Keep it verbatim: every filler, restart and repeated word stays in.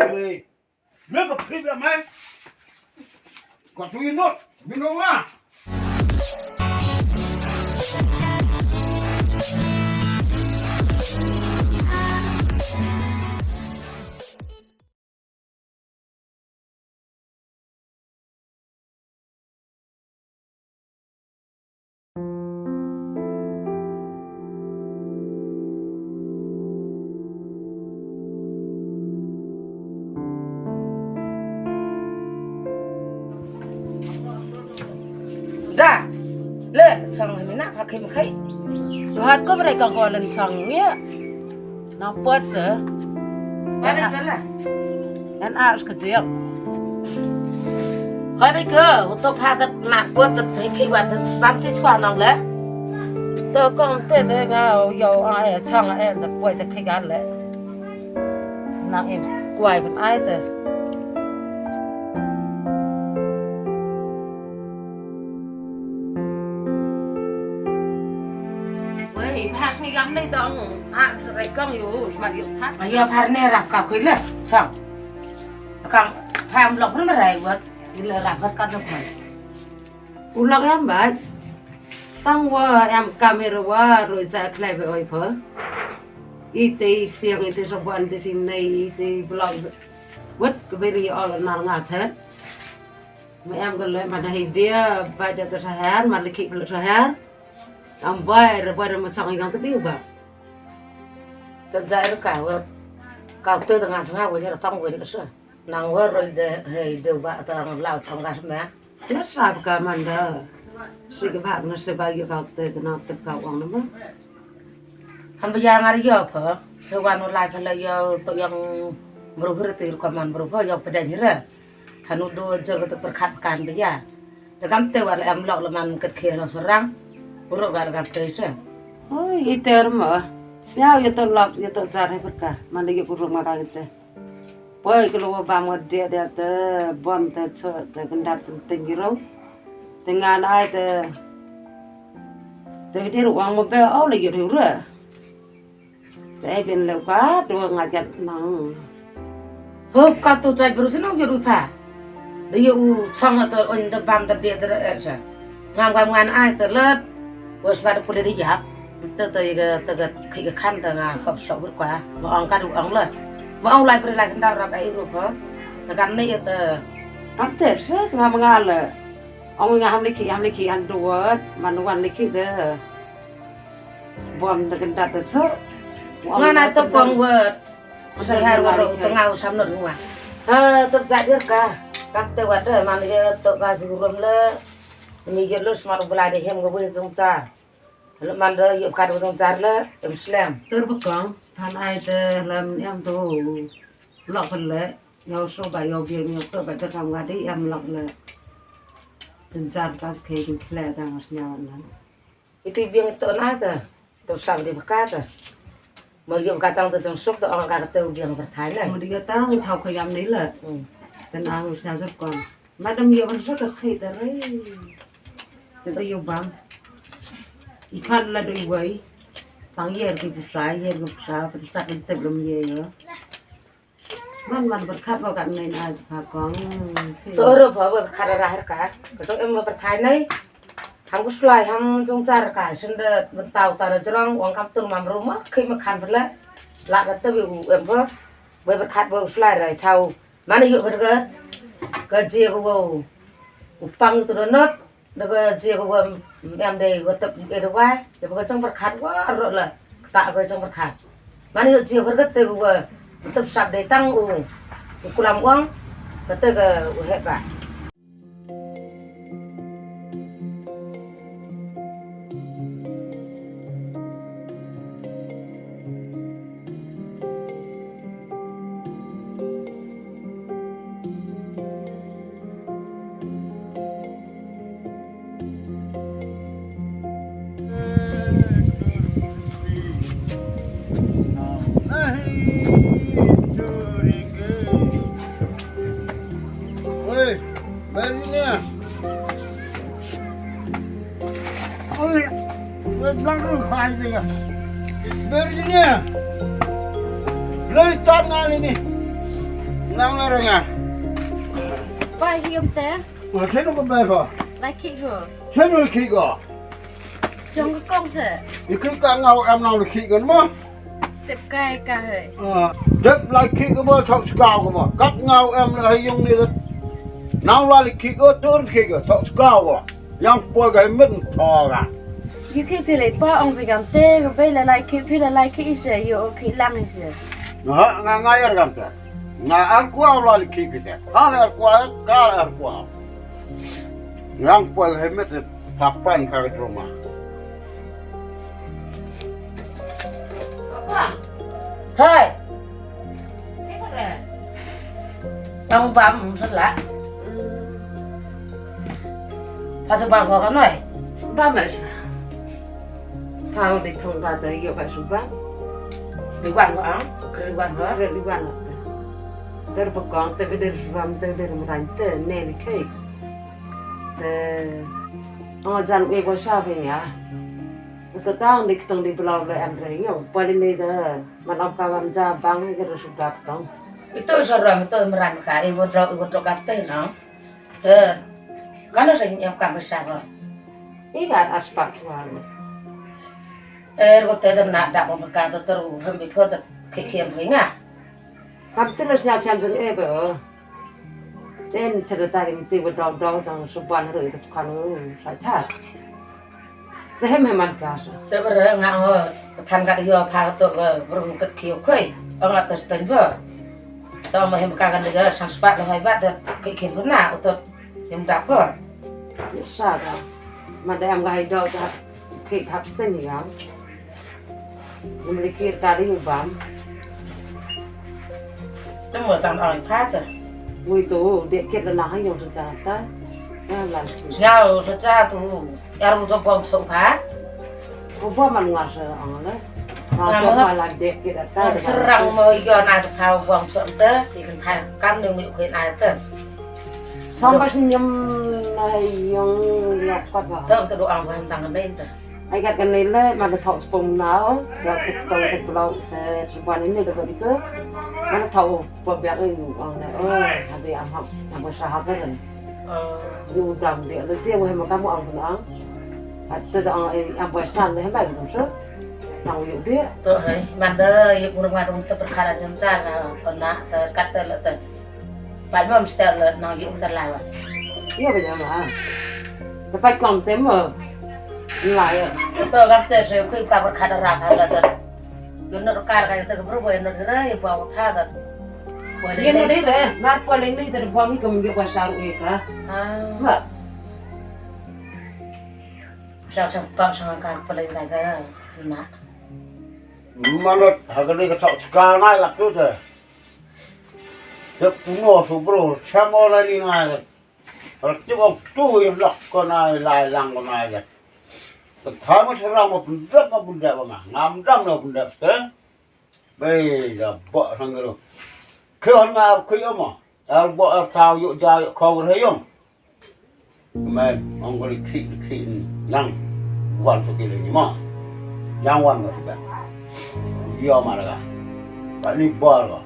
Make a preview, man. Got to you not. You know what? Da. Le, chang ni na pha khim khai. Duhat ko bre ka ko len chang ngi. Nang pwat te. Ba ne kala. An a ska tiak. Hoi bai ke, u to pha tat na pwat tat hei ki wat tat bam ti swa nang le. To kong te te nga yo a e chang a e tat pwat tat ki gan le. Nang im kwai ban ai te. Wei, phas ni gam nei tong. Ah, rai kong yu, smat yu tha. Ayo, phar ne rap ka khui le, chang. Kang pham lok phar ma rai wat, ila rap kat kat lok mai. U lok em bai. Tang wa em kamera wa ru ja khlai be oi pho. Ite tiang ite soban te sin nei ite blok. Wat ke beri ol nar nga thet. Ma em ka le ma na hi dia ba da ta sa her ma le ki bla sa her. Am bai re bai re ma sang yang te bi ba. Ta jai re ka wa. Ka te ta nga nga wa ya tang wa sa. Nang wa ro de he de ba ta nga lau sang ga ma. Na sa ka man da. Si ka ba na se ba ya ka te na te ka wa na ma. Han ba ya nga ri yo pho. Se wa no lai pho le yo to yang bru hre te ka man bru pho yo pa de ni re. Hanu du jor ka te pyrkhat kan ba ya. Te kam te wa la em lok la man kat khe ro sorang. Uro ga ga te se. Oi, iter ma. Siaw ya to lok ya to jar he pyrka. Man de ya puro ma ka te. Poi ka lo wa bam wa de de te bom te cho te kendat te ngiro. Te ngan ai te. Te dir wang mo be au le ya ru re. Te ai ben le ka do nga jat nang. Hop ka tu chai bru sino yu ru pha. De yu chang ta on ta bam ta de ta er sa. Ngam ngam ngan ai ta lat. Bos ba de pule de yap. Te te ga te ga khai ga khan ta nga kop sok ru ka. Ma ong ka du ong le. Ma ong lai bri lai khan da rap ai ru pha. Ta kan ne ta. Tam te se nga ma nga le. Ong nga ham le ki ham le ki han du word. Man wan le ki de. Bom ta kan da ta so. Nga na to bom word. Sa her wa ro tengah u sam no dua. Ha, tok jat dir ka. Kak te wa de man ye tok ka si rum le. Mi ye lus mar bla de hem go we jong jar. Le man de ye ka do jong jar le em slem. Ter bekong, han ai te lam em to. Lok le. Yo so ba yo bien yo to ba te kam ga de em lok le. Ten jar ka ke kin kle dang snya na. Iti biang to na ta. To sam di baka ta. Mo yo baka tang to jong suk to ong ka to biang berthai na. Mo di ka tang thau khayam ni la. Hmm. Ten ang sna suk kon. Madam yo ban suk ka khai ta re. Te to yo bang. Ikan la doi wai. Tang yer ki pusa, yer ki pusa, pen sat pen tep lem ye yo. Man man berkat ba kan main ai ba kong. To ro ba ba berkat ra her ka. Ka jong em ba berthai nai. Ham ku slai ham jong jar ka. Sen de bentau ta ra jrong wang kam tun mam ru ma. Khi ma khan berle. La ka te bi u em ba. Ba berkat ba u slai rai thau. Man yu berkat. Ka je ko ba u. U pang tu donot. Daga je ko wa em dei wa tep e dawai, da ba ka jong pyrkhat wa ro la kata ka jong pyrkhat. Mane yo je pyrkhat te ko wa tep sap dei tang u, u kulam wang, kata ka u heh ba. Oi, Ang aranga. Ba hiam te? Wa thenu ko ba ko. Lai khih ko. Thenu lai khih ko. Jong ka kong se. Lai khih ka ngau em nau lai khih ko mo. Tep kai ka he. Ah, dep lai khih ko mo thok skau ko mo. Kat ngau em la yung ni. Nau lai khih ko tur khih ko thok skau ko. Yang poi ka mit tho ka. Yu khih phi lai pa ong phi kam te ko be la lai khih phi la lai khih ise yu o khih lang ise. Nga nga nga yar kam te. Nga ar kwa la lai khih phi te. Ha la ar kwa ka ar kwa. Yang poi ka mit papan ka drama. Hai. Tong bam sala. Pha su bam ko kam noi. Bam mes. Pha di thong ba de yo ba su bam. Li wan ko ang, kri wan ko. Kri li wan ko. Der ba kong te be der su bam te be der mran te ne ni kai. Te. Oh jan we ko sa be ya. Uta tang di ktang di blau le em re yo. Pali ni de. Man ong ka bam ja bang hi ka rusu dak tong. Ito soram ito meran ka i wodro i wodro kapte no. Te kano sa nyam kam sa ko. I ka aspak swan. Er ko te dem na dak mo ka to ter u hem bi ko te khikhiem ko nga. Kam te le snya chan jeng e be. Ten thada ta ring ti ba dong dong tang suban ru ta kan ru sa tha. Te hem hem man ka sa. Te ba re nga ngo than ka yo pha to ba ru kat khio khoi. Ong at tes ten ba. To ma hem ka kan de sang spat lo hai ba te ki kin pun na to hem da ko. Sa ka. Ma da em ga hai do ta ki hap sten ya. Ngam likir kari u bam. Te mo tang oi pha te. Ui tu de kit na ha yong sa ta. Ya lan. Sñiaw sa cha tu. Yar u to bom so pha. U bom man nga sa ang le. Ma Nga to mo. Ma la de kit ta. Serang mo yo na ta pha u bom so te. Ti kan tha kam ni mi khoi na te. Sam ba sin yam na yong ya kwat ba. Te te do ang ba tang kan te. Ai kat kan nei le ma da thok spong nau, da tik tong tik blau te suban ini da bari ke. Ma da thok pa biak ini ang ne. Oh, abi am hak, am sa hak kan. Ni udam dia le je weh ma kamu ang pun ang. At te ang am ba san le ma gitu so. Tang yu dia. To hai, man da yu kurang ngadung te perkara jam jar na pernah te kat te le te. Pat mom stel le nang yu ter lai wa. Yu ba jam ha. Te pat kong te mo. Lai ya. To gam te se kui ka ber khada ra ka la te. Yo no ka ka te bro bo no ra ya ba ka da. Ye no de re, mar pole ni te bo mi kom ye ba saru ye ka. Ah. Ma. Sa sa pa sa ka pole na ka na. Manot ha ka ni ka thok ska na la tu te. Te puno su bro, samo la ni na. Ra tu ko tu i lok ko na lai lang ko na ya. Ka tha ma sra ma pundap ma pundap ma. Ngam dam na pundap ste. Bei da ba sang ro. Ke hon nga ke ma. Ar ba ar tau yo ja yo ko re yong. Men ong ko ri khi khi nang. Wan so ke le ni ma. Yang wan ma ba. Yo ma la. Ba ni ba la.